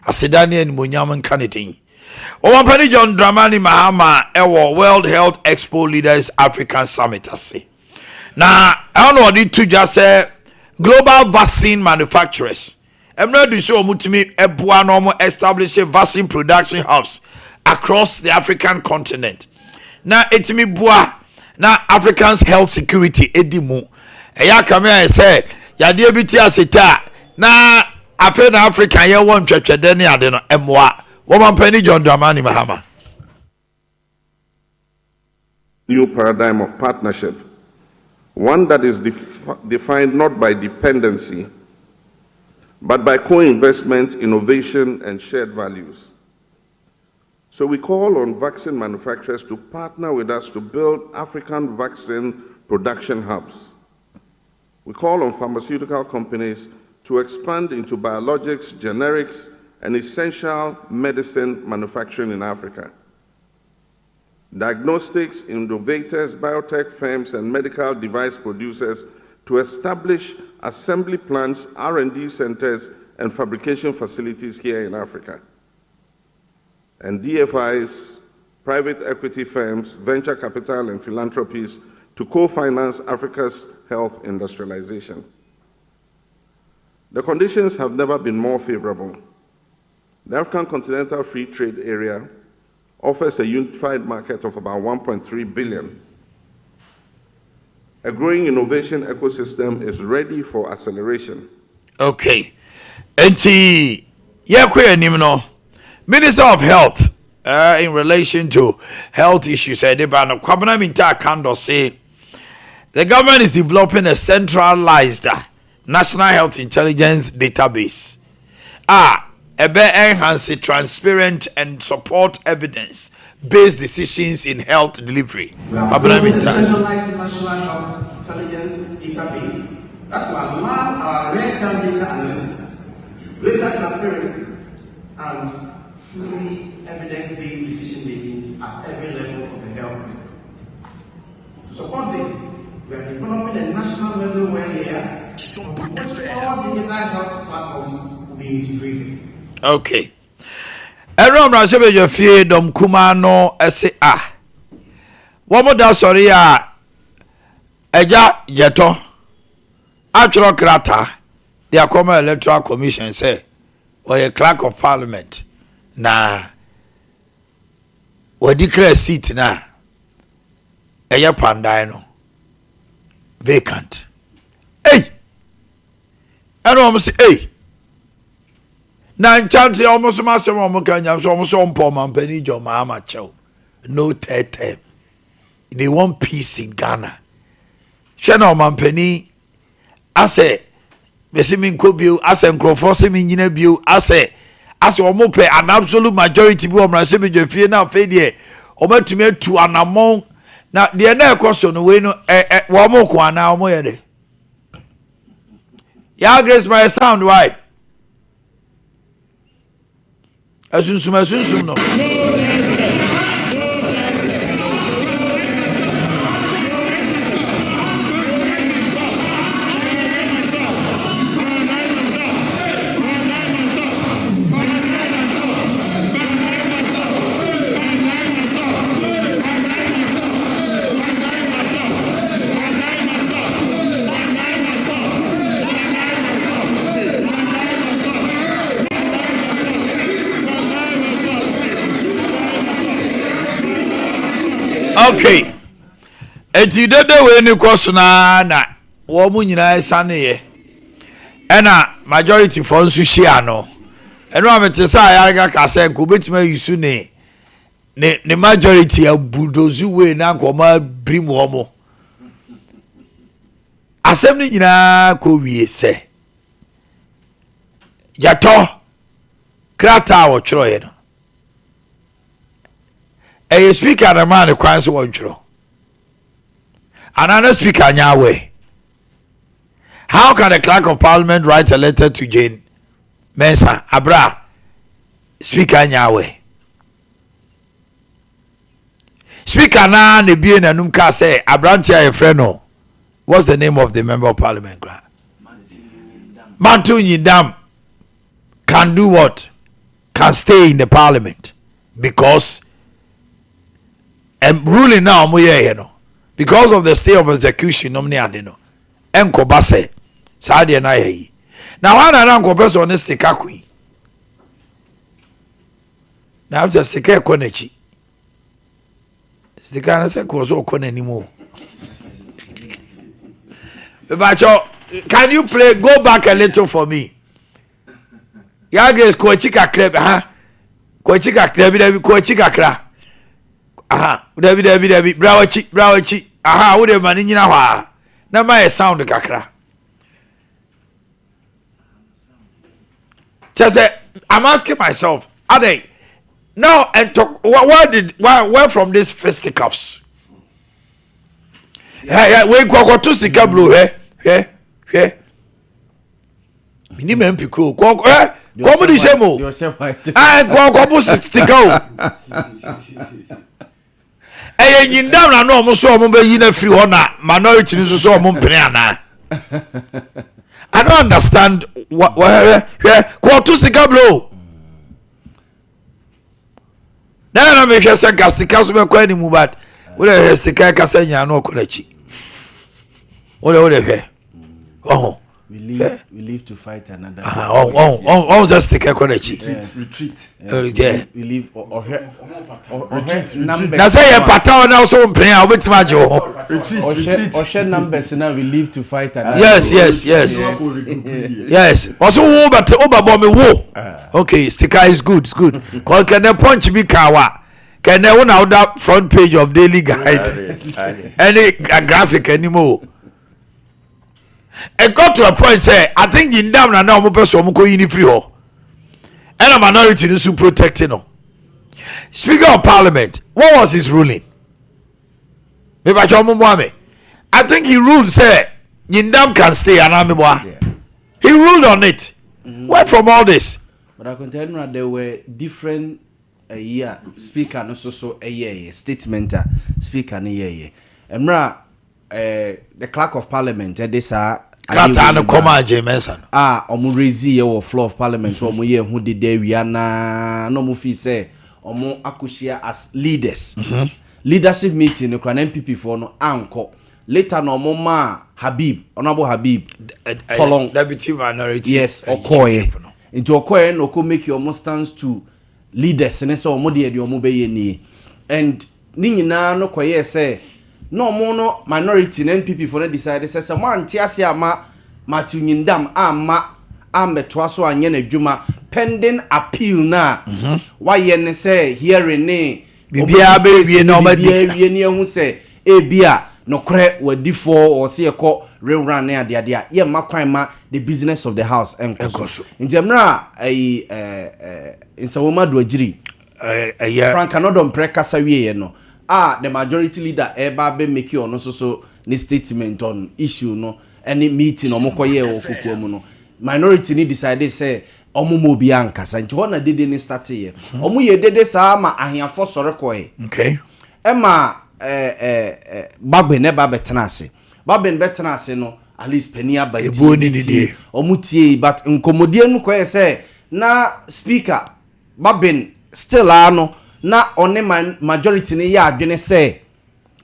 Aseda ne animuonyam nka ne din. Ɔmampanin John Dramani Mahama wɔ World Health Expo Leaders African Summit ase. Na ɛhɔ na ɔde to dwa sɛ global vaccine manufacturers mmerɛ du sɛ wɔtumi boa na wɔn establish vaccine production hubs across the African continent na ɛtumi boa na Africans health security ɛdi mu. Ɛyɛ akame ayɛ sɛ yadeɛ bi te ase ta na afei na Africa yɛwɔ ntwɛtwɛdɛ ne ade no mmoa. Wɔmampanin John Dramani Mahama. New paradigm of partnership, one that is defined not by dependency, but by co-investment, innovation, and shared values. So we call on vaccine manufacturers to partner with us to build African vaccine production hubs. We call on pharmaceutical companies to expand into biologics, generics, and essential medicine manufacturing in Africa. Diagnostics, innovators, biotech firms, and medical device producers to establish assembly plants, R&D centers, and fabrication facilities here in Africa. And DFIs, private equity firms, venture capital, and philanthropies to co-finance Africa's health industrialization. The conditions have never been more favorable. The African Continental Free Trade Area offers a unified market of about 1.3 billion. A growing innovation ecosystem is ready for acceleration. Okay. Enti yɛkɔ anim no, Minister of Health in relation to health issues ɛde ba no, Kwabena Mintah Akandoh say the government is developing a centralized national health intelligence database a ɛbɛ enhance transparent and support evidence based decisions in health delivery. We are Kwabena building a Mintah. centralized national health intelligence database that will allow our real-time data analytics, greater transparency, and truly evidence-based decision-making at every level of the health system. To support this, we are developing a national middleware layer on which all digital health platforms will be integrated. Okay. Ɛno mmarahyɛbadwa fie dɔm kumaa no ɛse a wɔn da sɔre a ɛgya yɛtɔ atwerɛ krataa de akɔma Electoral Commission sɛ ɔyɛ clerk of parliament na wɔde kra seat na ɛyɛ Kpandai no vacant. Ei, ɛna wɔn sɛ ei, na nkyɛnse wɔn nso ma asɛm a wɔn ka nyam so wɔn nso mpɔ ɔmampanin John Mahama kyɛw no third term, they want peace in Ghana. Hwɛ na ɔmampanin asɛ bɛsɛ mi nkɔ bio, asɛ nkurɔfoɔ sɛ mi nyina bio, asɛ wɔn pɛ an absolute majority bi wɔ mmarahyɛbadwa fie, na afei deɛ wɔn atumi atu anammɔn na deɛ na ɛkɔ so no wei no ɛ ɛ wɔn ko anaa wɔn yɛ de yaa Grace my sound why asunsum asunsum no. Okay, eti dede wei ni kɔ so naa na wɔn mu nyinaa saneɛ, ɛna majority fo nso hyia no. Ɛno a mete sɛ Ayariga ka sɛ nka obetumi ayi so ne majority abudozu wei na nka wɔn abirim wɔn asɛm no nyinaa kɔ wie sɛ yɛtɔ krataa a wɔtwerɛeɛ no, ɛyɛ speaker na maa ne kwan so wɔntwerɛ anaa na speaker nyɛ aware. How can the clerk of parliament write a letter to Jean Mensa abra speaker nyɛ aware? Speaker naa na ebie n'anum kaa sɛ aberante a yɛfrɛ no, what's the name of the member of parliament kra, Matthew Nyindam, can do what? Can stay in the parliament because ruling na wɔn yɛɛyɛ no, because of the stay of execution nom ne ade no, ɛnkɔba sɛ saa deɛ no ayɛ yi na wɔn ana na nkɔpɛ sɛ ɔne sika ko yi na sɛ sika ɛkɔ n'akyi, sika no sɛ kɔɔ so ɔkɔ n'anim o. Mepakyɛ, can you play, go back a little for me? Ya Grace, kɔ akyi kakra bi ha, kɔ akyi kakra bi, dabi, kɔ akyi kakra aha, dabi, dabi, dabi, bra w'akyi, bra w'akyi aha, wo de ma ne nyina hɔ a na ma yɛ sound kakra. Kyɛ sɛ I'm asking myself, adɛn now and talk, where did where from this fisticuffs? Hɛ, wei kɔkɔto sika blo, hwɛ, hwɛ, hwɛ, menim MP kuro kɔ ɛ kɔm de hyɛ mu ɛ kɔkɔ bo sika o. Ɛyɛ Nyindam na no ɔmo so ɔmo bɛyi na firi hɔ na minority no nso so ɔmo mpene anaa? I don't understand. Hwɛ, hwɛ, kɔɔto sika blo na mehwɛ sɛ nka sika so bɛkɔ animu, but wode hwɛ, sika ɛkasa nyinaa na ɔkɔ n'akyi. Wode hwɛ, ɔho. We live to fight another. Ɔho sɛ sika kɔ n'akyi. Retreat. Yeah. We live ɔhwɛ ɔhwɛ numbers. Na sɛ yɛ pata hɔ na so mpene a, wobɛtumi agye wo ho. Retreat, ɔhwɛ retreat. Ɔhwɛ numbers na we live to fight another. Yes, ɔso wo bɛte wobɛbɔ me wo. Okay, stika is good, is good. Kɔ kɛnɛ Punch bi ka wa kɛnɛ wo na woda front page of Daily Guide ɛne Graphic anim o. It got to a point sɛ I think Nyindam na ɔmo pɛ so ɔmo kɔ yi ne firi hɔ, ɛna minority no nso protect no. Speaker of Parliament, what was his ruling? Mepakyɛ, ɔmo mmoa me. I think he ruled sɛ Nyindam can stay anaa meboa? He ruled on it. Where from all this? But Akonta, there were different ɛyi a speaker no so ɛyɛɛyɛ, statement a speaker no yɛɛyɛ mmerɛ a the clerk of parliament ɛde saa krataa no kɔma Jean Mensa no. A ɔmo raise yɛ wɔ floor of parliament, ɔmo yɛ ho deda awia naa na ɔmo fi sɛ ɔmo akɔhyia as leaders, leadership meeting no kora na NPP foɔ no ankɔ. Later na ɔmo maa Habib, Honourable Habib Tolon, deputy minority. Yes, ɔkɔɔyɛ. Nti ɔkɔɔyɛ na ɔkɔ make ɔmo stands to leaders ne sɛ ɔmo deɛ ɔmo bɛyɛ nie, and ne nyinaa no kɔyɛɛ sɛ na ɔmo no minority na NPP foɔ no decide sɛ mo ante ase ama Matthew Nyindam amma ambɛtoa so anyɛ n'adwuma pending appeal na wayɛ ne sɛ hearing ne Biribiara bɛwie na ɔmo adi biribiara wie ne ehu sɛ ebi a nokorɛ wadi fɔ, ɔsi ɛkɔ rerun ne adeade a yɛ mma kwan ma the business of the house ɛnkɔ ɛnkɔ so. So. Nti mmerɛ a ɛyi ɛɛ ɛɛ Nsawam Adoagyiri ɛyɛ Frank Annoh-Dompreh kasa wieɛ no a, the majority leader ɛba abɛ make ɔno nso so ne statement on issue no ɛne meeting ɔmo kɔyɛɛ wɔ kokoa mu no, minority ni decide sɛ ɔmo ma obi ankasa. Nti hɔ na dede ne start yɛ. Ɔmo yɛ dede saa ma ahiafo sɔre kɔɛ. Ɛma ɛɛ ɛɛ ɛɛ Bagbin ɛba bɛtena ase. Bagbin bɛtena ase no, at least panin aba nti Ebuo ni ne tie. die. Ɔmo tie, but nkɔmɔdie no kɔyɛ sɛ na Speaker Bagbin still a no na ɔne majority no yɛ adwene sɛ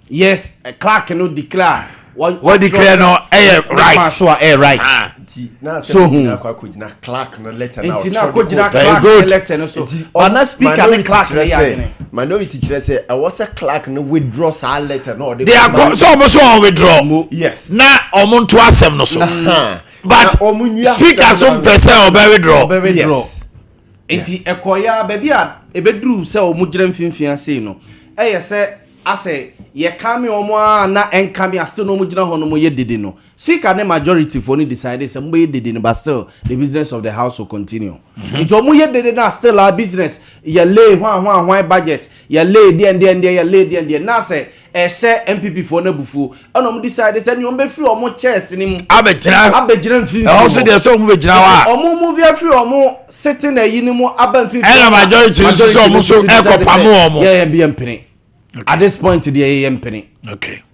yes, clerk no declare Wɔ declare no ɛyɛ right. So a ɛyɛ right. Ah. Nti na So asɛm hu. nyinaa kɔ akɔgyina clerk no letter na Nti na ɔtwerɛ de akɔgyina kɔɔ Very clerk good. ne letter no so. Nti But na speaker ne minority clerk ne kyerɛ yɛ sɛ adwene. Minority kyerɛ sɛ ɛwɔ sɛ clerk no withdraw saa letter na ɔde They are kɔma. sɛ ɔmo so ɔmo withdraw Yes. na ɔmo nto asɛm no so. Aha. But Na ɔmo nwie speaker asɛm so no mpɛ sɛ ɔbɛ withdraw. Ɔbɛ withdraw. Yes. Nti ɛkɔyɛ a baabi a ɛbɛduru sɛ ɔmo gyina mfimfini ase no, ɛyɛ sɛ asɛ yɛka me ɔmo a na ɛnka me a, still na ɔmo gyina hɔ no mo yɛ dede no, speaker ne majority foɔ no decide sɛ mo bɛyɛ dede no, but still the business of the house will continue. Nti ɔmo yɛ dede na still our business yɛ lay hwan hwan hwan budget yɛ lay deɛ deɛ deɛ yɛ lay deɛ deɛ na sɛ ɛhyɛ NPP foɔ no abufuo, ɛna ɔmo decide sɛ nea ɔmo bɛfiri ɔmo chairs ne mu abɛgyina abɛgyina mfimfini. Ɛhɔ so deɛ sɛ ɔmo bɛgyina hɔ a Ɔmo move afiri ɔmo sitting ayi ni mu aba mfimfini. Ɛna majority no nso sɛ ɔmo nso ɛkɔ pamo ɔmo. Yɛ bi yɛ mpene at this point deɛ, yɛ mpene.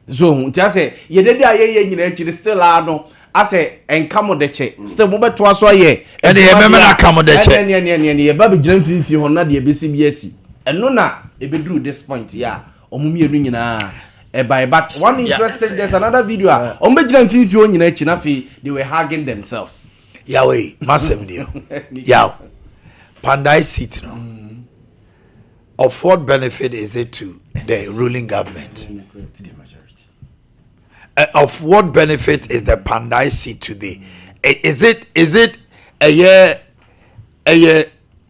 So nti asɛ yɛdede a yɛyɛ nyinaa akyiri, still a no Asɛ ɛnka mo dɛkyɛ still mo bɛtoa so ayɛ. Ɛne yɛ mɛmɛ na aka mo dɛkyɛ. Ɛne ɛne ɛne ɛne yɛba bɛgyina mfimfini hɔ na deɛ ɛbɛsi bi asi. Ɛno na ɛbɛduru this point yi a wɔn mmienu nyinaa ɛbae. But one interesting, there's another video a wɔn bɛgyina mfimfini hɔ nyinaa akyi na afei they were hugging themselves. Yaw ei, m'asɛm ni o. Yaw, Kpandai seat no, of what benefit is it to the ruling government? Of what benefit is the Kpandai seat to the? Is it ɛyɛ ɛyɛ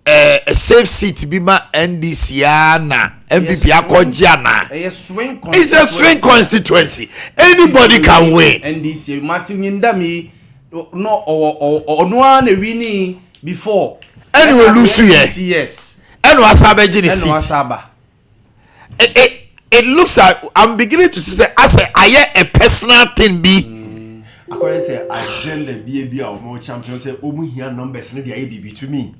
a safe seat bi ma NDC a na NPP akɔgye ana? Ɛyɛ swing. It's a swing constituency. Anybody can win. NDC Matthew Nyindam yi no, ɔwɔ ɔno ara na wini before. Ɛna ɔlose yɛ. Yes. Ɛna wasa abɛgye ne ɛna seat. Wasa aba. It looks like I'm beginning to see say as a ayɛ a personal thing bi. Akɔyɛ sɛ agenda bie bi a ɔmo champion sɛ ɔmo hia numbers ne de ayɛ biribi to me.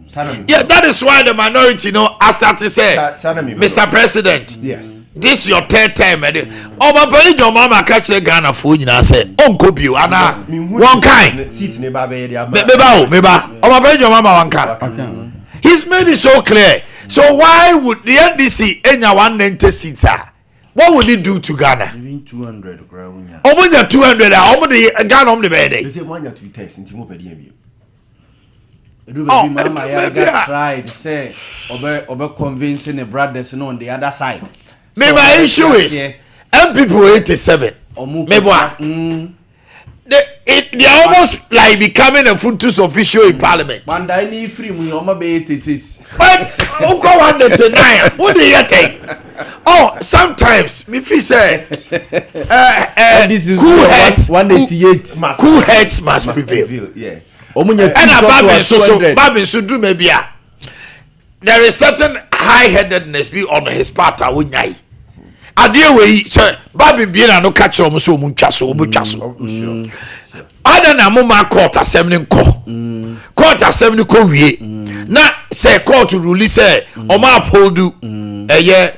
Saa na mi. Yeah, that is why the minority no asate say, Saa na mi. Mr. President, this your third term. Ɛde ɔmɔpanyin John Mahama ka kyerɛ Ghana foɔ nyinaa sɛ ɔnkɔ bio ana wɔn kan. Seat ne ba bɛyɛ de ama. Meba o, meba. Ɔmɔpanyin John Mahama wɔn ka. He's made it so clear. So why would the NDC enya 190 seats ah? What would it do to Ghana? Even 200 koraa wonya. Ɔmo nya 200 a, ɔmo de Ghana ɔmo de bɛyɛ dɛ? Sɛ mo anya two tests nti mo pɛ deɛ bio. Edu Oh, baabi Mahama edu Ayariga baabi a- tried sɛ ɔbɛ convince ne brothers no on the other side. Me Sɛ my ɔbɛ issue is aseɛ. NPP 87. Ɔmo Meboa. They are almost like becoming a Futus official in parliament. Kpandai ni firi mu yi, ɔmo bɛyɛ 86. But wokɔ 199, what do you think? Oh, sometimes me feel say NDC cool heads, 188. cool heads must prevail. Prevail, yeah. Ɔmo nya Ɛna two Bagbin nso so 200. Bagbin nso duru ma bi a, there is certain high headedness bi on his part a wonyae adeɛ wei sɛ Bagbin bie na no ka kyerɛ ɔmo sɛ ɔmo ntwa so, ɔmo twa so. Ada na mo ma court asɛm ne nkɔ court asɛm ne kɔ wie na sɛ court rule sɛ ɔmo uphold ɛyɛ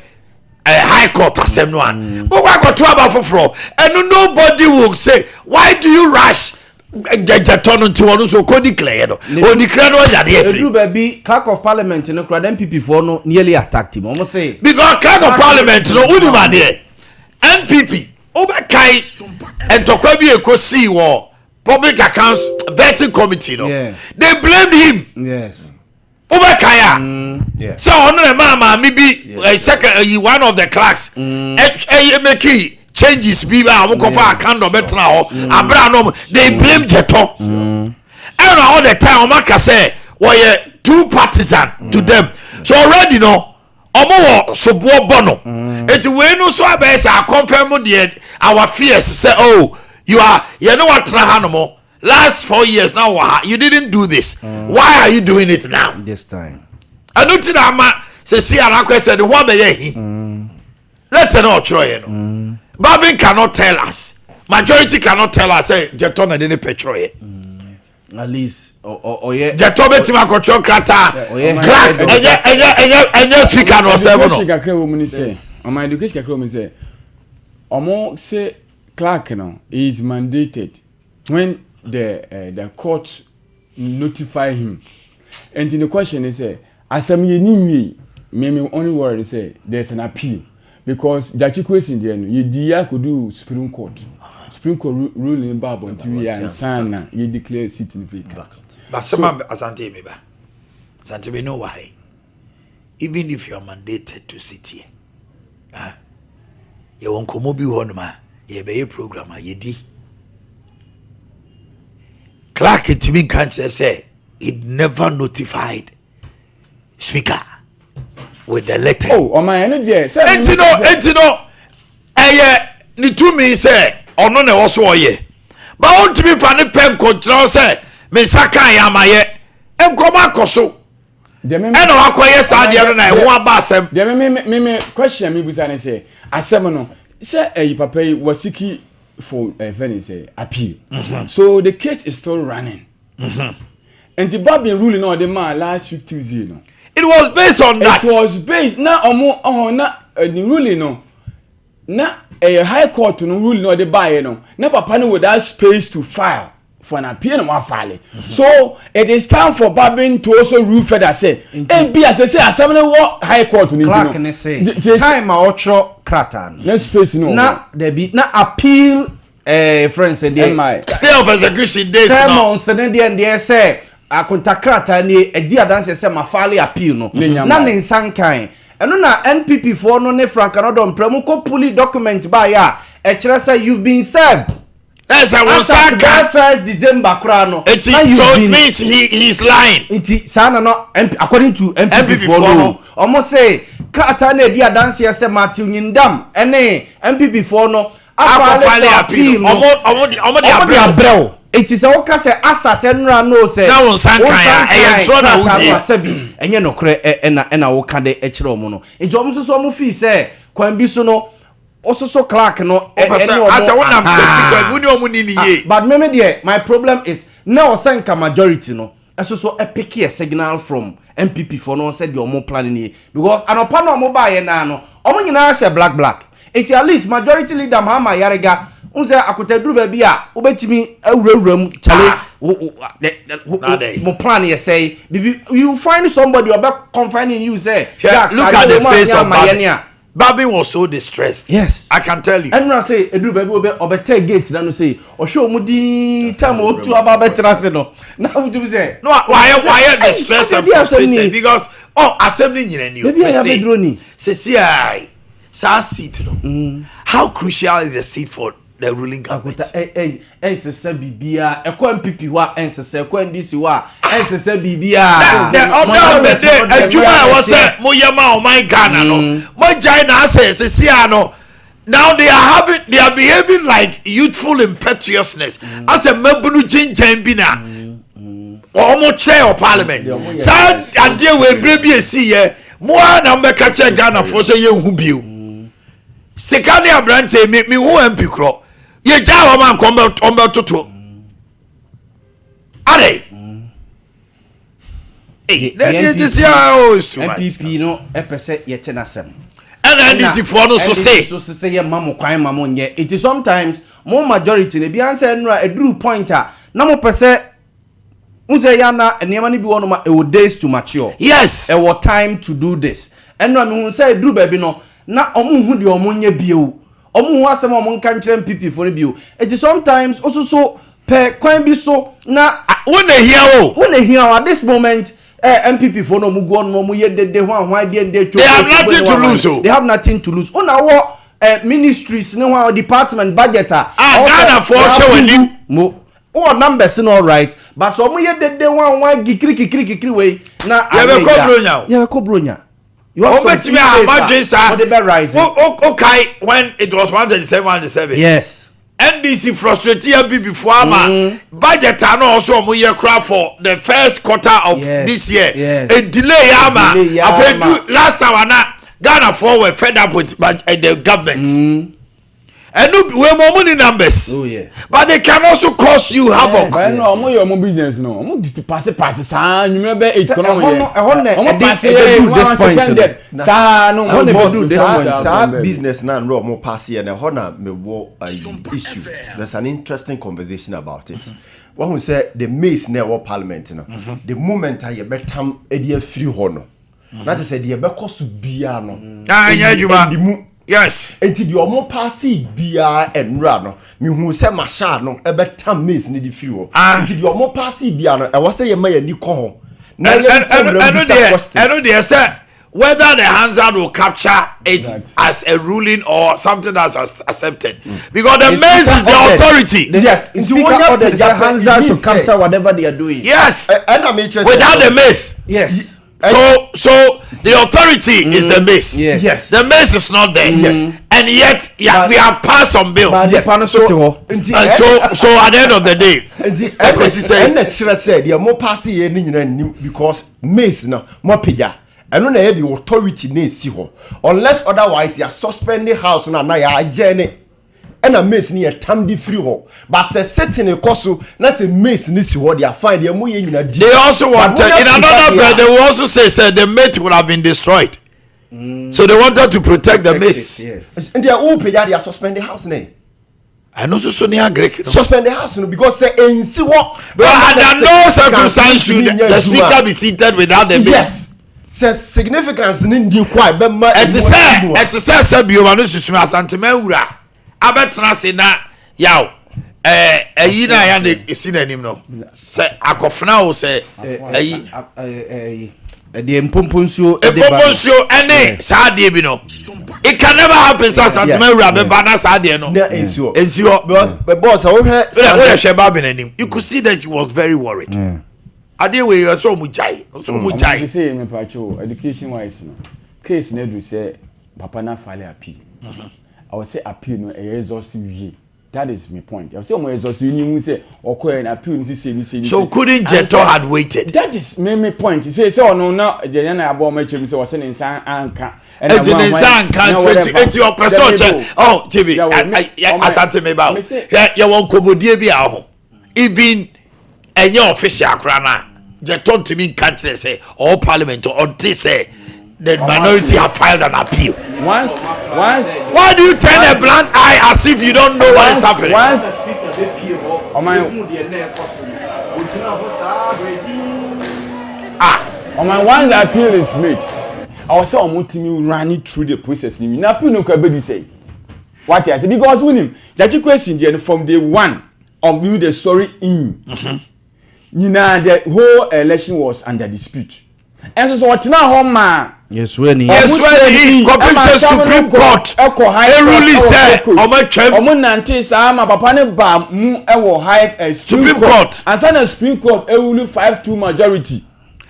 high court asɛm no a, mo kɔ akɔto aba foforɔ. Ɛno nobody will say, why do you rush? Gyɛgyɛtɔ no nti wɔn nso kɔ declare no, o declare no, ɔnya deɛ Edu firi. baabi clerk of parliament no kura, NPP foɔ no nearly attacked him. Ɔmo say. Because clerk of parliament no, wunim adeɛ, NPP wobɛkae ntɔkwa bi ekɔ sii wɔ public accounts vetting committee no, they blamed him. Wobɛkae a, sɛ ɔno na ɛmaa maame bi second ɛyi, one of the clerks ɛyɛ make changes bi a wɔn kɔfa akando bɛtena hɔ abira no, they blame Jɛtɔ. Ɛna all the time wɔn aka sɛ wɔyɛ too partisan to them, so already no ɔmo wɔ soboɔ bɔ no. Eti wei no so abɛyɛ sɛ akɔnfɛn deɛ our fears sɛ, oh, you are yɛne watena ha nom last 4 years now wɔ ha, you didn't do this, why are you doing it now? This time. Ɛno ti na ama sɛ si anakɔ sɛ ne ho abɛyɛ hi. Letter na ɔtwerɛeɛ no, Bagbin cannot tell us, majority cannot tell us sɛ Jɛtɔ na de ne pɛ twerɛeɛ. At least ɔyɛ. Jɛtɔ bɛtumi akɔtwerɛ krataa. Ɔyɛ clerk ɛnyɛ speaker na ɔsɛ mu Education no. Kakra wɔ mu ni sɛ ɔmo education kakra wɔ mu ni sɛ ɔmo sɛ clerk no is mandated when the court notify him. Nti the question is sɛ asɛm yɛ ni nwie me only worry sɛ there is an appeal, because Gyakye Quayson deɛ no yɛ di yɛ akɔdu Supreme Court, Supreme Court ruling ba abɔnten wie ansa na yɛ declare seat no vacant. Basema Asante mi ba Asante mi know why, even if you are mandated to sit here, ah, yɛwɔ nkɔmɔ bi wɔ hɔnom a yɛbɛyɛ program a yɛdi, clerk ntumi nka nkyerɛ sɛ it never notified speaker with the letter. Oh, ɔman ɛno deɛ sɛ. Enti no ɛyɛ ne tumi sɛ ɔno na ɛwɔ so ɔyɛ ba, ɔntumi fa ne pɛ nkɔnkyerɛ sɛ me nsa kan yɛ amayɛ nkɔmɔ akɔ so ɛna wakɔyɛ saa deɛ no na ɛho aba asɛm. Deɛ me question mi busa ne sɛ asɛm no sɛ ɛyi papa yi wɔ seek for ɛfɛ ne sɛ appeal, so the case is still running. Nti Bagbin ruling na ɔde maa last week Tuesday no, it was based on that. It was based na ɔmo ɔhɔn na the ruling no. Na ɛyɛ high court no ruling na ɔde baeɛ no, na papa no wɔ that space to file for an appeal na wafile. So it is time for Babin to also rule further sɛ ebi a sɛ sɛ asɛm no wɔ high court no nti no. Clark ne se time a ɔtwerɛ krataa no. Na space no wɔ hɔ. Na dabi na appeal ɛɛ eh, friend sɛ deɛ. MI. Stay of execution days no. Sermons ne deɛ deɛ sɛ akonta krataa nie ɛdi adanseɛ sɛ ma file appeal no na ne nsa nkan ɛno na NPP foɔ no ne Frank Anodɔ mprɛ kɔ puli document baayɛ a ɛkyerɛ sɛ you've been served. Ɛsɛ wɔn nsa As at aka. that first December koraa no. Eti na you've so it been- means he is lying. Nti saa na no MP, according to NPP NPP foɔ foɔ no no. ɔmo se krataa na edi adanseɛ sɛ Matthew Nyindam ɛne NPP foɔ no Akɔfile afile appeal. appeal no. Ɔmo de Ɔmo de abrɛ wo. abrɛ wo. Eti sɛ woka sɛ asat nnura no sɛ Na wo nsa nkan a, ɛyɛ ntorɔ na krataa wodie. no asɛbi ɛnyɛ nokorɛ ɛna woka de ɛkyerɛ ɔmo no. Nti ɔmo nso so ɔmo fii sɛ kwan bi so no ɔsoso clerk no Wopɛ ɛne sɛ ɔmo asɛ wonam aha. kwati kwan wo ne ɔmo ni ne yie. Ah, but me me deɛ my problem is na ɔsɛ nka majority no ɛso so ɛpick a signal from NPP foɔ no sɛ deɛ ɔmo plan nie because anɔpa na ɔmo baayɛ naa no ɔmo nyinaa hyɛ black black eti at least majority leader Mahama Ayariga n sɛ akotaduru baabi a wobɛtumi awurawura mu kyale Ah. wo wo wo Na dɛn? mo plan yɛ sɛn bibi you find somebody ɔbɛ confide in you sɛ Hwɛ, look at the face of Babin. Babin. Babin was so distressed. Yes. I can tell you. Ɛnura sɛ eduru baabi ɔbɛ ɔbɛtɛ gate na no sɛ ɔhwɛ ɔmo diin time otu aba abɛtena ase no na ɔmo sɛ. No, why distressed and Ebi asɛm ni. frustrated because oh asɛm ni nyina ni o. Ebi a yabɛduro ni. Sisi ayi saa seat no. How crucial is the seat for the ruling government? Akota ɛ ɛ ɛnsesɛ biribiara ɛkɔ NPP hɔ a ɛnsesɛ ɛkɔ NDC hɔ a ɛnsesɛ biribiara. The order of the day adwuma a ɛwɔ sɛ mo yɛ ma ɔman Ghana no mo gyae na asɛ sisi a no now they are behaving like youthful impetuousness asɛ mmabunu gyingyan bi na wɔn kyerɛ wɔ parliament saa adeɛ wɔ ebire bi esi yɛ mo a na mo bɛka kyerɛ Ghana foɔ sɛ yɛn hu bio sika ne aberanteɛ mi hu MP korɔ yɛ gya wɔn a nkɔm bɛ wɔn bɛ toto ade. Hey, this year oh, it's too much. NPP no ɛpɛ sɛ yɛte n'asɛm. Ɛna NDC foɔ no so se. NDC so se sɛ yɛ ma mo kwan ma mo nyɛ eti sometimes mo majority na ebi ansɛ nnura eduru point a na mo pɛ sɛ n sɛ yɛ ana nneɛma no bi wɔ nom a ɛwɔ days to mature. Yes. Ɛwɔ time to do this. Ɛnura mi hu sɛ eduru baabi no na ɔmo hu deɛ ɔmo nyɛ bio, ɔmo hu asɛm a ɔmo nka nkyerɛ NPP foɔ no bio, eti sometimes ososo pɛ kwan bi so na. Wo na ehia o. Wo na ehia o at this moment. NPP foɔ no ɔmo gu ɔno ɔmo yɛ dede ho ahoa deɛ deɛ They have nothing to lose o. They have nothing to lose. Una wɔ ministries ne ho department budget a. Ah, Ghana foɔ hyɛ wɔ anim. Mo wɔ numbers no alright, but sɛ ɔmo yɛ dede ho ahoa kikiri kikiri kikiri wei na. Yɛbɛkɔ bronya o. Yɛbɛkɔ bronya. Wɔn bɛtumi amadwe saa. Wɔde bɛ rise. O okay, when it was 137 137. NDC frustrate NPP foɔ ama budget ano ɔsɔ ɔmo yɛ kora for the first quarter of this year. Yes. E delay ya ama. Delay ya Afei ama. du last time ana Ghana foɔ were fed up with the government. Ɛnu wei mo ɔmo ni numbers. But they can also cause you havoc. Bɛn no ɔmo yɛ ɔmo business no ɔmo di pass pass saa nwumire bɛ 8 kɔnɔ ɔmo yɛ ɛhɔ na ɔmo ɛde pass ɛbɛduru yɛ this one point second no. saa no Ɛhɔ na ɔmo ɛbɛduru this saa point. Saa business na nrɛ ɔmo pass yɛ no, ɛhɔ na mewɔ ayi issue. There's an interesting conversation about it. Wɔn sɛ the mace na ɛwɔ parliament no, the moment a yɛbɛtam ɛde afiri hɔ no, na kyerɛ sɛ deɛ ɛbɛkɔ so biara no Ah, ɛnyɛ adwuma. ɛndi mu. Eti deɛ ɔmo pass biara ɛnura no, mihu sɛ marshal no ɛbɛtam mace no de firi hɔ. Nti deɛ ɔmo pass biara no, ɛwɔ sɛ yɛma yɛn ani kɔ hɔ na yɛn kɔ ɛno wura bisa deɛ questions. Ɛno deɛ sɛ whether the Hansard will capture it as a ruling or something that's accepted, because the The mace speaker is the ordered. authority. The speaker ordered sɛ Hansard should capture whatever they are doing. Yes. Ɛna mi kyerɛ sɛ Without the mace. So the authority is the mace. The mace is not there. And yet, yeah, we have passed some bills. But nipa no so te hɔ. Nti And so at the end of the day, nti ɛkɔsi sɛ ɛna kyerɛ sɛ deɛ mo pass yɛ ne nyinaa nim because mace no mo apagya ɛno na ɛyɛ the authority na esi hɔ, unless otherwise yɛ suspend house no ana yɛ agye ne ɛna mace ni yɛ tam de firi hɔ. But sɛ sitting kɔ so na sɛ mace ni si hɔ deɛ, fine, deɛ mo yɛ nyinaa di. They also But wanted mo in yɛ another pagya breath, deɛ they will also say the mate would have been destroyed. So they wanted to protect the mace. Yes. Nti a wopagya de suspend the house ne. Ɛno nso so ne agric no. Suspend the house no because sɛ ɛnsi hɔ. But under no circumstance should the speaker be seated without the mace. Yes, sɛ significance ne ndi hɔ a ɛbɛma. Ɛte sɛ bioma no susu Asantema awura abɛtena ase na yaw ɛɛ ɛyi na ya na esi n'anim no sɛ akɔfena o, sɛ ɛyi. Ɛdeɛ mpompo nsuo ɛde ba mpompo no. Nsuo ɛne saa adeɛ bi no, it can never happen sɛ Asantema awura bɛba na saa adeɛ no na ɛnsi hɔ. Esi hɔ. Because boss, sɛ wohwɛ. Woyɛ hwɛ baabi n'anim, you could see that he was very worried. Adeɛ wei ɛsɛ ɔmo gyae, ɛsɛ ɔmo Ɔmo gyae. sɛ mepatwo, education wise no, case no aduru sɛ papa na file appeal. Ɛwɔ sɛ appeal no ɛyɛ exhaustive wie. That is my point. Ɛwɔ sɛ ɔmo exhaustive ni hu sɛ ɔkɔɛ na appeal no sise ni se ni So se. couldn't Jeto had waited? That is me point sɛ ɔno na gyanya na abɔ ɔmo akyɛm sɛ ɔsɛ ne nsa anka. Eti ne nsa anka eti ɔpɛ sɛ ɔkyɛ ɔ tibi Asante mi ba o, yɛ wɔ nkɔmɔdie bi a ɔho even ɛnyɛ official akora na Jeto ntumi nka kyerɛ sɛ ɔwɔ parliament ɔnte sɛ the minority have filed an appeal. Once Why do you turn a blind eye as if you don't know what is happening? Once Speaker bɛpie hɔ, Ɔman- yɛhu deɛ na ɛkɔ so no, ogyina hɔ saa berɛ. Ah. Ɔman, once the appeal is made, ɛwɔ sɛ ɔmo tumi run it through the process ni mi na appeal no kura bɛ di sɛ wate ase, because wunim Gyakye Quayson deɛ no, from day one of you the sorry in nyinaa, the whole election was under dispute. Ɛnso sɛ ɔtena hɔ maa Yɛsoa ni. Yɛsoa ni kɔpem sɛ Supreme Court ɛkɔ high eruli court sɛ ɛwɔ Cape Coast. ɔmo atwam. Ɔmo nante saa ma papa ne ba mu ɛwɔ high Supreme Court. Ansa na Supreme Court ewuli 5-2 majority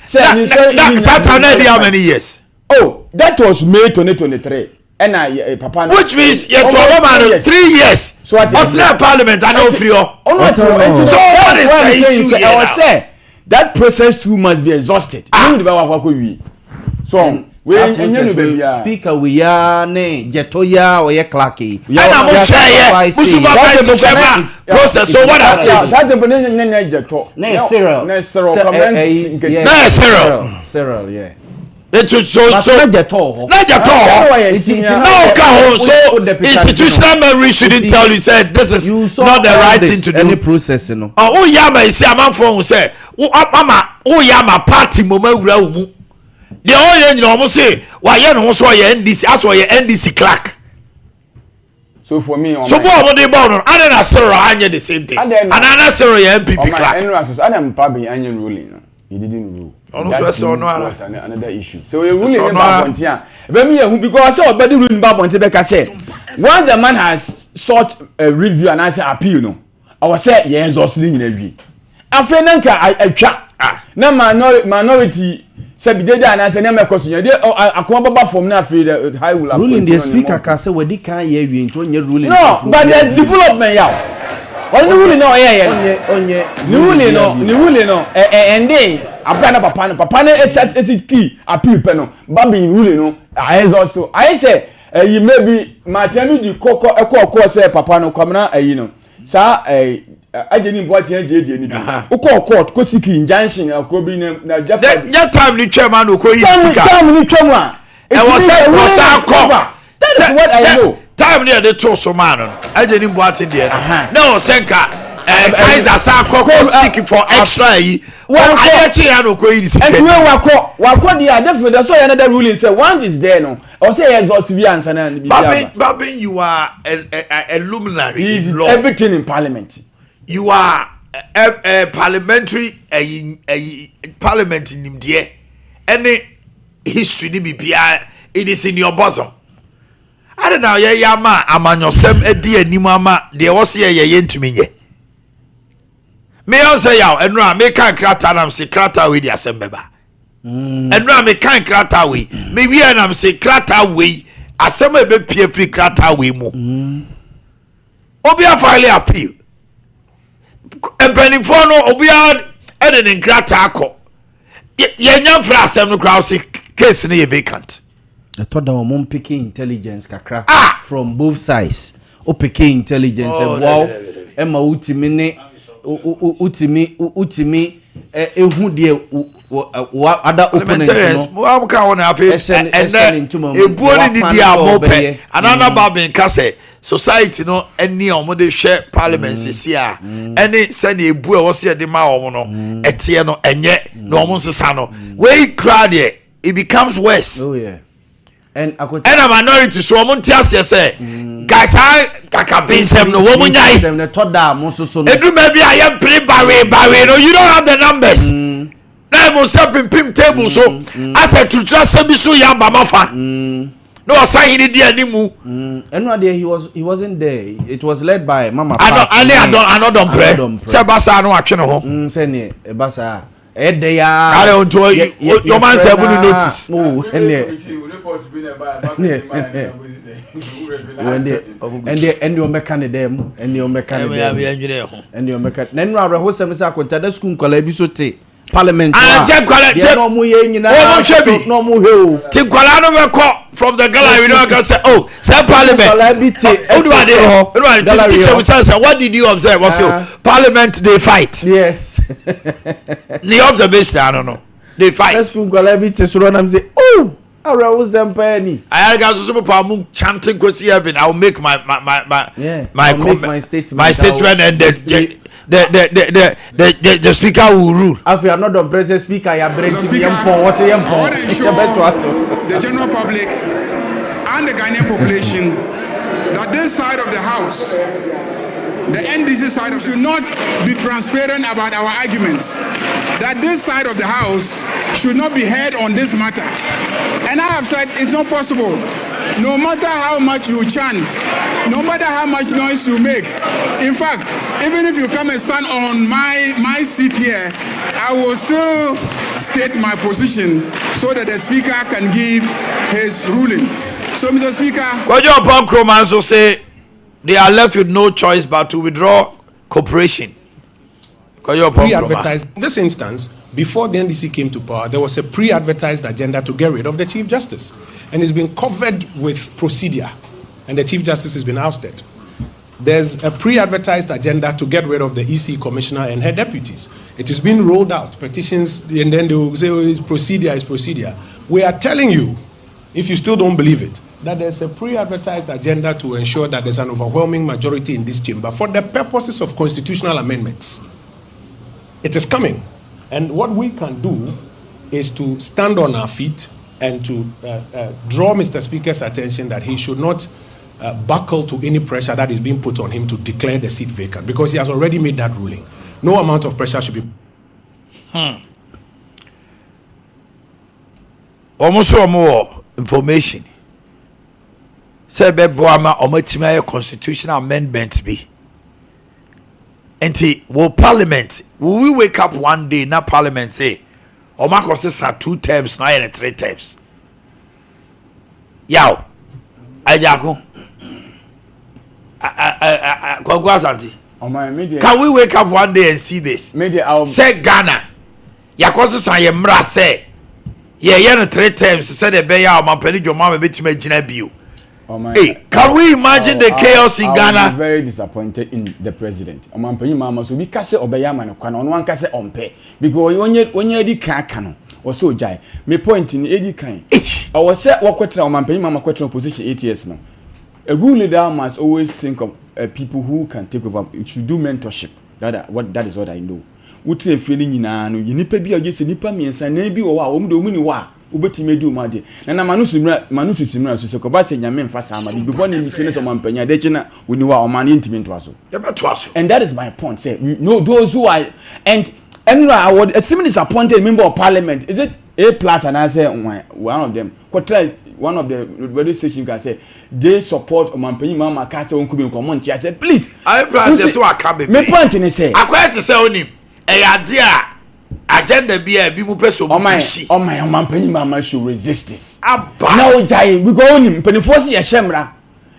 sɛ Na ne na sɔre na saa time na ɛdi how many years? Oh, that was May 2023 ɛna papa no. Which means yɛ to ɔmo ma no 3 years. So what is ɔtena parliament ana ofiri hɔ. Ɔno ɔte hɔ nti So what is what I'm the saying issue sɛ here ɛwɔ now? sɛ that process too must be exhausted. Ah, ne mu de bɛ wɔ akɔ wie so wei enye no baabi a. Speaker wei ya ne Gyɛtɔ ya a ɔyɛ clerk yi. Ɛna mo hwɛ yɛ mo supervise hwɛ ma process, so what has changed? Saa tempo ne Gyɛtɔ. Ne yɛ Cyril. Ne Cyril Sɛ- Kwabena Nketi. Na yɛ Cyril. Cyril, yeah. Etu so But so na Gyɛtɔ wɔ hɔ. Na Gyɛtɔ wɔ hɔ. Nti Na ɔka ho so wo deputize no. institutional memory shouldn't Nti- tell you say this is You saw not the all right this, thing to any do. process no. Ɔ woyɛ ama esi amanfoɔ ho sɛ wo ama woyɛ ama party mo ma wura wo mu deɛ ɔyɛ nyina, ɔmo se wayɛ ne ho so ɔyɛ NDC asɛ ɔyɛ NDC clerk. So for me, So bɔ ɔmo de bɔ no ade na Cyril anyɛ the same thing Ade na- ana na Cyril yɛ NPP clerk. Ɔman ɛnura soso adam pa bi anya ruling no, he didn't rule. Ɔno nso ɛsɛ ɔno ara. Was another issue. So oyɛ ruling Ɛsɛ ne ɔno ba ara. abɔnten a ɛbɛn mi yɛ hu because sɛ ɔbɛdi ruling ba abɔnten bɛka sɛ once the man has sought a review and anaasɛ appeal no, ɔwɔ sɛ yɛn exhaust ne nyinaa wie. Afei na nka atwa na minority sɛbi dede anaasɛ nneɛma ɛkɔ so yɛn de akoma bɛba fam na afei the high will Ruling continue deɛ, speaker on ka sɛ wadi kan yɛ awie nti ɔnyɛ ruling. No, but there is development yaw. Ɔno ne ruling na ɔyɛ yɛ no. Ɔnyɛ ɔnyɛ Ne ruling no, ne ruling no ɛ ɛ ɛnde abira na papa no esi key appeal pɛ no, babi ruling no ayɛ zɔ so ayɛ sɛ ɛyi maybe maatia mi di kɔkɔ ɛkɔ ɔkɔ sɛ papa no Kwamina ɛyi no saa ɛyi agye ni mpo atia gyegye ni bi wokɔ court kɔ seek injunction akɔ bi na japa. Nyɛ time ni twɛ ma na okɔ yi sika. Time ni twɛ mu a. Ɛwɔ sɛ ɔsan kɔ. That is what I know. Time ni yɛde to so maa no, agye ni mpo ate deɛ no na ɔsɛ nka Kaiser sa kɔ seek for extra yi adeɛ kye ya na okɔ yi sika. Ɛnti wei wakɔ deɛ a, definitely that's why another ruling say once is there no, ɔsɛ yɛ exhaust bi ansa na bibi Babin aba. Babin, you are a luminary He is in law. everything in parliament. You are a parliamentary ɛyi ɛyi parliament nimdeɛ ɛne history ni biribiara, it is in your bosom. Ade na yɛyɛ ama amanyɔsɛm adi anim ama deɛ wɔsi yɛ yɛ ntumi nyɛ. Meyɛ sɛ yaw ɛnura meka nkrataa nam se krataa wei di asɛm bɛba. Ɛnura meka nkrataa wei mewie nam se krataa wei asɛm a ɛbɛpie firi krataa wei mu. Obi afile appeal, mpanimfoɔ no obiara ɛde ne nkrataa kɔ. Yɛnya mfrɛ asɛm no koraa ɔse case no yɛ vacant. Ɛtɔ da wɔn pick intelligence kakra. Ah! From both sides o, pick intelligence. Oh, ɛboa wo dabi, dabi, dabi. ɛma wotumi ne wotumi ɛ ehu deɛ. Wɔ other opponents no. Mo a mo ka wɔn afei ɛnɛ ebuo ne didi a mo pɛ anana ba mi nka sɛ society no ani a wɔn de hwɛ parliament sisi a ɛne sɛdeɛ ebu a wɔsi ɛde ma wɔn no ɛteɛ no ɛnyɛ na wɔn nsesa no wei kura deɛ it becomes worse. Oh, yeah. Ɛna minority so wɔn nte aseɛ sɛ gasa kakabensɛm no wɔn nyae eduma bi a yɛ mpere bawe bawe no, you don't have the numbers na ɛmo sɛ pimpim table so asɛ turutura asɛm bi so yɛ abama fa na ɔsan hene di animu. Ɛnu adeɛ, he wasn't there. It was led by Mama Pat. Ɛne Annoh-Dompreh sɛ basa no atwe ne ho. Sɛ ne ɛba saa ɛdɛ yaa. Kare nti ɔman sɛ ɛbu ne notice. Oh, ɛnɛ ɛnɛ ɔmɛka ne dɛm, ɛnɛ ɔmɛka ne dɛm, ɛnɛ ɔmɛka na ɛnu awerɛhosɛm sɛ akonta na sukuu nkɔla bi so te parliament wa deɛ na ɔmo yɛ nyinaa wɔn hwɛ bi na ɔmo hwɛ o. Ti nkɔla no bɛ kɔ from the gallery no aka sɛ, oh, sɛ parliament nkɔla bi te ɛte soro hɔ gallery hɔ. Teacher musa sɛ, "What did you observe?" Wɔsi o, "Parliament dey fight." Ne observation ano no, they fight. Sukuu nkɔla bi te soro nam sɛ, oh, awerɛhosɛm paa ni. Ayarega nso so pa mu chanting kosi heaven, "I will make my yeah, my I'll make my statement, my statement and the speaker will rule." Afei Annoh-Dompreh sɛ speaker yabere nti yɛn pɔn wɔsɛ yɛn pɔn yɛbɛto aso. The general public and the Ghanaian population that this side of the house, the NDC side, should not be transparent about our arguments, that this side of the house should not be heard on this matter. And I have said it's not possible. No matter how much you chant, no matter how much noise you make, in fact, even if you come and stand on my seat here, I will still state my position so that the speaker can give his ruling. So, Mr. Speaker. Kojo Oppong Nkrumah nso say they are left with no choice but to withdraw cooperation. Kojo Oppong Nkrumah. Pre-advertised. In this instance, before the NDC came to power, there was a pre-advertised agenda to get rid of the Chief Justice. And it's been covered with procedure. And the Chief Justice has been ousted. There's a pre-advertised agenda to get rid of the EC commissioner and her deputies. It is being rolled out, petitions, and then they will say, "Oh, it's procedure, it's procedure." We are telling you, if you still don't believe it, that there's a pre-advertised agenda to ensure that there's an overwhelming majority in this chamber for the purposes of constitutional amendments. It is coming. And what we can do is to stand on our feet and to draw Mr. Speaker's attention that he should not buckle to any pressure that is being put on him to declare the seat vacant, because he has already made that ruling. No amount of pressure should be. Wɔn nso wɔn wɔ information sɛ ɛbɛboa ma wɔn atumi ayɛ constitutional amendment bi. Nti will parliament, will we wake up one day na parliament say wɔn akɔ sisa two terms na ayɛ ne three terms? Yaw Agyako, Kwaku Asante, can we wake up one day and see this sɛ Ghana yakɔ sisa yɛ mmra sɛ yɛyɛ no three terms sɛdeɛ ɛbɛyɛ a ɔmampanin John Mahama bɛtumi agyina bio? Hey, can we imagine the chaos in Ghana? I will be very disappointed in the president. Ɔmampanin Mahama so obi ka sɛ ɔbɛyɛ ama no kwan, ɔno anka sɛ ɔmpɛ because onye edi kan aka no ɔsɛ ogyae. Me point ni edi kan. Ɔwɔ sɛ wɔkɔtena ɔmampanin Mahama kɔtena opposition 8 years no. A good leader must always think of people who can take over. You should do mentorship. That is what I know. Wotena fie no nyinaa no, yɛ nipa bi a ɔgye sɛ nipa mmiɛnsa nan bi wɔ hɔ a wɔn de wɔn ni hɔ a wobɛtumi adi wɔn adeɛ na ma no sumina ma no susimina so sɛ kɔba sɛ Nyame nfa saa ma bibi bɔ ne mi ne sɛ ɔman panyin adeɛ kye na wɔni hɔ a ɔman no yɛntumi ntoa so. Yɛbɛtoa so. And that is my point, say we know those who are and I was extremely disappointed member of parliament, is it A Plus and I say one of them kɔtara one of the radio station can say they support ɔmanpanyin Mahama ka sɛ wɔn kubi nkɔmɔ nti I say, please. A Plus yɛ so aka bebree. Me point ni sɛ. Akɔyɛ te sɛ onim ɛyɛ ade a agenda bi a ebi mu pɛ sɛ ɔmo push. Ɔman ɔmanpanyin Mahama should resist this. Aba. Na o gya because onim mpanimfoɔ si yɛhyɛ mmara,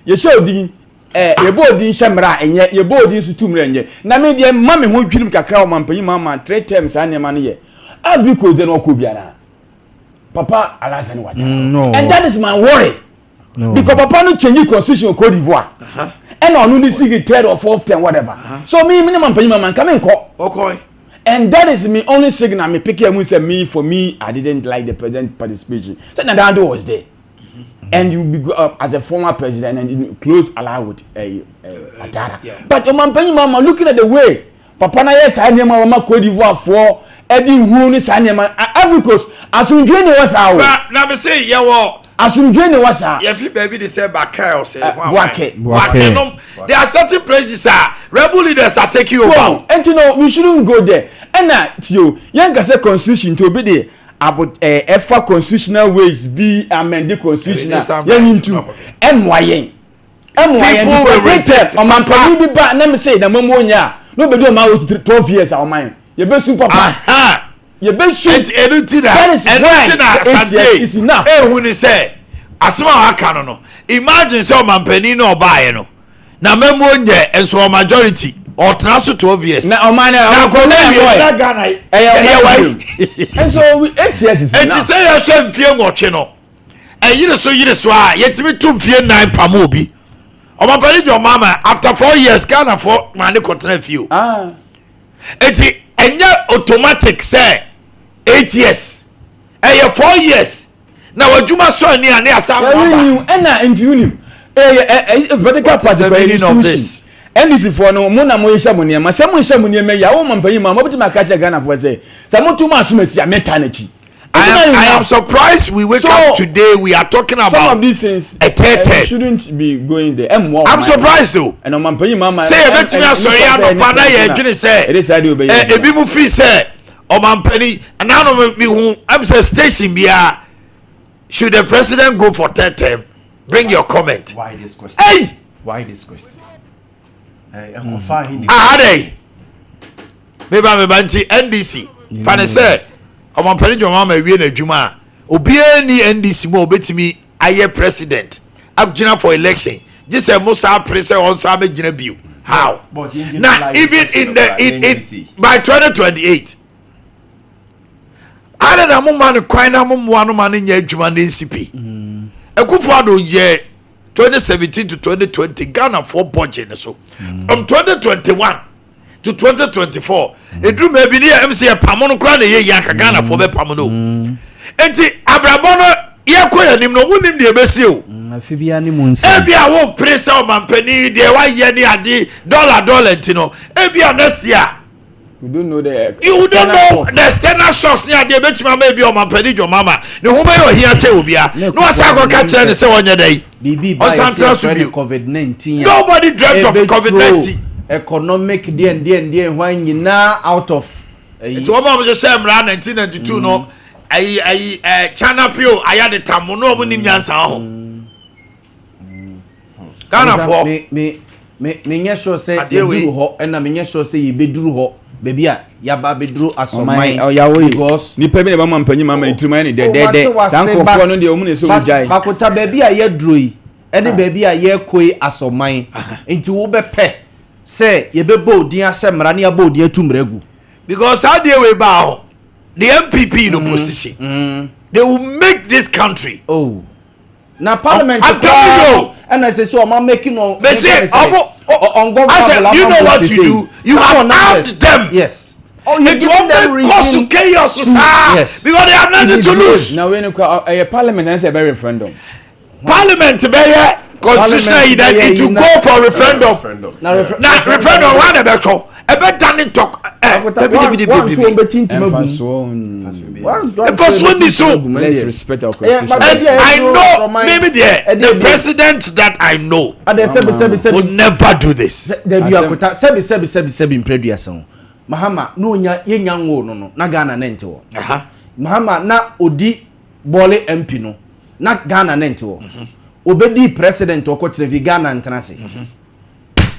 yɛhyɛ odin, yɛbɔ odin hyɛ mmara a ɛnyɛ, yɛbɔ odin so tu mmara ɛnyɛ. Na me deɛ, mma me ho dwirim kakra. Ɔmanpanyin Mahama three terms, saa nneɛma no yɛ Ivory Coast de na ɔkɔ biara Papa Alassane Ouattara. No. And that is my worry No. because papa no change constitution Cote d'Ivoire ɛna ɔno ne sigi third or fourth term, whatever. So mi ne ma mpanyin ma nka mi nkɔ. Ɔkɔ. And that is me only signal me pick mu sɛ me for me I didn't like the president participation. Sɛ Nana Addo was there. And you be as a former president and in close ally with Ouattara. Yeah. But ɔmampanyin Mahama looking at the way papa na yɛ saa nneɛma wɔma Cote d'Ivoire foɔ ɛde hu ne saa nneɛma Ivory Coast asomdwe ne wɔ saa o. Na me se yɛ wɔ. Asomdwe ne wɔ saa. Yɛ fi baabi de sɛ Bakɛ ɔsɛ. Buakɛ. Buakɛ nom. There are certain places a rebel leaders are taking over. Well, nti no we shouldn't go there. Ɛna tio yɛn kasa constitution nti obi de abo ɛɛ ɛfa constitutional ways bi amend constitution a yɛn nyi ntu ɛmoa yɛn ɛmoa yɛn People will nti resist. ɔmanpanyin bi ba na mi se na mo mo nya a na obedi ɔman wɔ si 12 years a ɔman yɛ bɛ su papa Aha. yɛ bɛ su Enti ɛno ti na That is ɛno why ti na the 8 years is Asante enough. ehu ni sɛ asɛm a waka no no imagine sɛ ɔmanpanin na ɔbaayɛ no na mɛmuo nyɛ nso ɔ majority ɔtena so 12 years. Na ɔman na Na ɔkɔ na akɔla ɛmɔ wie na yɛ Ghana ɛyɛ ɛyɛ ɔman wae. bi nso we 8 years is Enti enough. sɛ yɛhwɛ mfie 8 no ɛyere so yere so a yɛtumi to mfie 4 pam obi. Ɔmanpanin John Mahama after 4 years Ghana fo maa ne kɔtena fie o. Ah. Eti ɛnyɛ automatic sɛ 8 years, ɛyɛ 4 years na w'adwuma sɔ ani a ne asa Yɛre aba. new ɛna nti wonim ɛyɛ ɛ political What is party the kɔ meaning of institution this? NDC foɔ no mo na mo nhyɛ mo nneɛma sɛ mo nhyɛ mo nneɛma yi a wɔn mpanyin mu a mo bɛtumi aka kyerɛ Ghana foɔ sɛ sɛ mo to mo asom asi a mɛta n'akyi. I am surprised we wake So, up today we are talking some about of these things a third term. shouldn't be going there. Ɛmmoa I'm ɔman. surprised o. Ɛna ɔman panyin mu ama Sɛ yɛbɛtumi asɔre anɔpa na yɛdwene sɛ ɛde saa de obɛyɛ ɛ ebi mu fi sɛ ɔmanpanin nanom mi hu ɛm sɛ station biara, should the president go for third term? Bring your comment. Why this question? Hey! Why this question? Ɛkɔfa ahe ne? Aha dɛ meba meba nti NDC fa ne sɛ ɔmanpanin John Mahama awie n'adwuma a obiara ni NDC mu a obetumi ayɛ president agyina for election gye sɛ mo saa pere sɛ ɔnsa abɛgyina bio. How? Boss, yɛn Na generalize even question in the koraa, in yɛn in NDC. by 2028 ada na mo ma no kwan na mo mmoa no ma no nyɛ adwuma no ncp Akufo Addo yɛ 2017 to 2020 Ghana for budget ne so from 2021 to 2024 eduru ma ebi ne yɛ mc yɛ pamo no koraa na ɛyɛ yi anka Ghana fo bɛ pamo no o. Nti abrabɔ no yɛkɔ yɛn anim no wonim deɛ ɛbɛsi o. Afi bia ne mu nsɛm. Ebi a wo pere sɛ ɔmampanin deɛ wayɛ ne ade dɔla dɔla nti no ebi a next year You don't know the you don't external know shock. the external shocks ne adeɛ ebɛtumi ama ebi ɔmampanin John Mahama ne ho bɛyɛ ɔhia kyɛ obia na wasa akɔka kyerɛ ne sɛ ɔnyɛ dɛ yi Biribi ba ɔsan yɛ tena sɛ so yɛfrɛ bio. no COVID-19 a Nobody dreamt of ɛbɛturo COVID-19. economic deɛ deɛ deɛ hwan nyinaa out of ɛyi. Nti wɔn a wɔhyehyɛ mmara 1992 no ayi ayi ɛ China pio ayade tam no wɔn nim nyansa ho Ghana foɔ. Me me me menyɛ sure sɛ Adeɛ wei. yɛduru hɔ ɛna menyɛ sure sɛ yɛbɛduru hɔ baabi a yɛaba abɛduru ɔman asɔman ɔyawo yi because nipa bi na ɛbɛma mpanyin ma ama ne tirim ayɛ ne Oh, dɛdɛɛdɛ mate wase, saa nkurɔfoɔ but- no deɛ ɔmu na ɛsɛ ɔmu but- gyae. Bakota baabi a yɛduro yi ɛne baabi a yɛrekɔ yi asɔman nti wobɛpɛ sɛ yɛbɛbɔ odin ahyɛ mmara ne yɛabɔ odin atu mmara gu. Because saa adeɛ wei baa hɔ the NPP in opposition they will make this country. Oh. Na parliament I'm telling you. koraa ɛna sɛ sɛ ɔma making no They say, ɔmo ungovernable I said, you know what you do? You have armed them. Yes. Oh, you It giving will them make cause to reason chaos saa Yes. because they have nothing to lose. Na wei no kora ɛyɛ parliament ɛna sɛ ɛbɛ referendum. Parliament bɛyɛ constitutional yi that Parliament it will bɛyɛ go for referendum. Referendum. Na Na referendum wa na bɛtɔ ɛbɛ da ne tɔk ɛ dabi dabi dabi One two dabi. ɔbɛtintim agu. Ɛnfa soɔ. Ɛnfa ni so. Let's respect our Yeah, constitution. but- And I know maybe Ɛdeɛ the bi- president that I know Ade sɛbi sɛbi will sɛbi. never do this. Dabi Asɛm- akota sɛbi sɛbi sɛbi sɛbi mpɛduasa o. Mahama na onya yenya ngo no no na Ghana ne nte hɔ. Mahama na odi bɔɔle MP no na Ghana ne nte hɔ. Obedi president ɔkɔ tena fi Ghana ntena ase.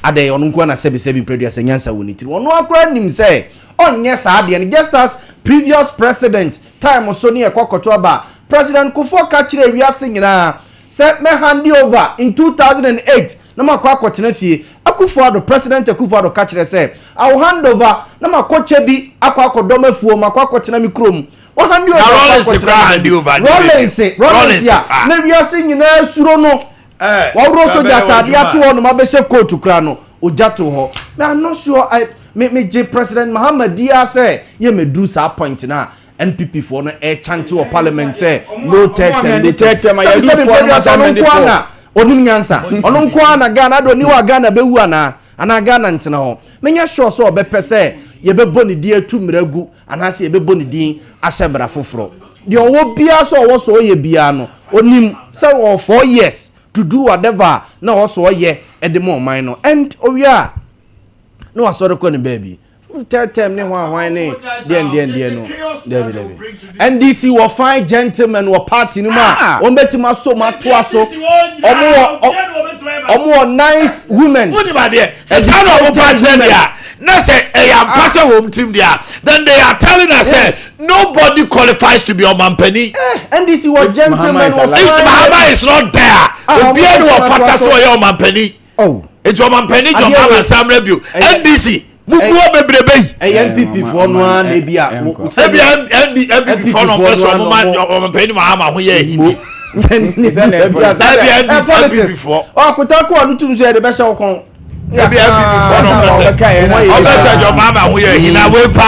Adɛ ɔno nko na sɛbi sɛbi mpɛduasa nyansa wɔ ne tiri. Ɔno akora nim sɛ ɔnyɛ saa adeɛ no just as previous president time so ne ɛkɔ kɔtɔ aba President Kufuor ka kyerɛ wiase nyinaa sɛ mɛ hand over in 2008 na ma kɔ akɔtena fie. Akufo-Addo, President Akufo-Addo ka kyerɛ sɛ I will hand over na ma kɔ kyɛ bi akɔ akɔdɔm afuo ma kɔ akɔtena mi kurom. Wọ́n hand over Na akɔ Rawlings akɔtena koraa hand over de Rawlings baabi. Rawlings Rawlings a ah. na wiase nyinaa suro no Eh, wɔwuro bɛbɛyɛ soja ataade wɔ ato hɔ nom abɛhyɛ kootu kora no ogya to hɔ. But I'm not sure I Me me gye President Mahama di ara sɛ yɛ mɛduru saa point no a NPP foɔ no ɛkyante wɔ parliament sɛ no third term no third term. Sɛbi sɛbi mpɛdua sɛ ɔno nko ara na onim nyansa. Ɔno nko ara na Ghana ade ɔni hɔ a Ghana bɛwu anaa? Anaa Ghana ntena hɔ. Menyɛ sure sɛ ɔbɛpɛ sɛ yɛbɛbɔ ne din atu mmara agu anaasɛ yɛbɛbɔ ne din ahyɛ mmara foforɔ. Deɛ ɔwɔ biara sɛ ɔwɔ sɛ ɔyɛ biara no, ɔnim sɛ ɔwɔ 4 years to do whatever a na ɔwɔ sɛ ɔyɛ de ma ɔman no and ɔwie a na wasɔre kɔ ne baabi. Third term ne hwan hwan ne deɛ deɛ deɛ no, dabi dabi. NDC wɔ fine gentlemen wɔ party no mu a wɔn bɛtumi aso mu atoa so. Wɔn wɔ nice women. Wọ́n ní ma deɛ sɛ saa na ɔmo pa kyerɛ deɛ a, na sɛ ɛyɛ ampa sɛ wɔn tirim deɛ a, then they are telling us sɛ nobody qualifies to be ɔmampanin. Eh, NDC wɔ gentlemen is wɔ alive. If fine Mahama is not there, Ah, obiara ni ɔmo wɔ fata bɛtumi sɛ atoa so. ɔyɛ ɔmampanin. Oh. Nti ɔmampanin John Adeɛ Mahama wei- samra bio. ɛyɛ- NDC mugu hɔ bebrebe yi. Ɛyɛ NPP foɔ no ara na ebi a Ebi ND NPP foɔ na ɔmpɛ sɛ ɔmo ma ɔmampanin Mahama ho yɛ ahi bi. Ebi NDC NPP foɔ. Ɔkuta ko ɔno tum sɛ yɛde bɛhyɛ wo kɔn. Ebi NPP foɔ na ɔmpɛ sɛ ɔmpɛ sɛ John Mahama ho yɛ ahi na wei pa.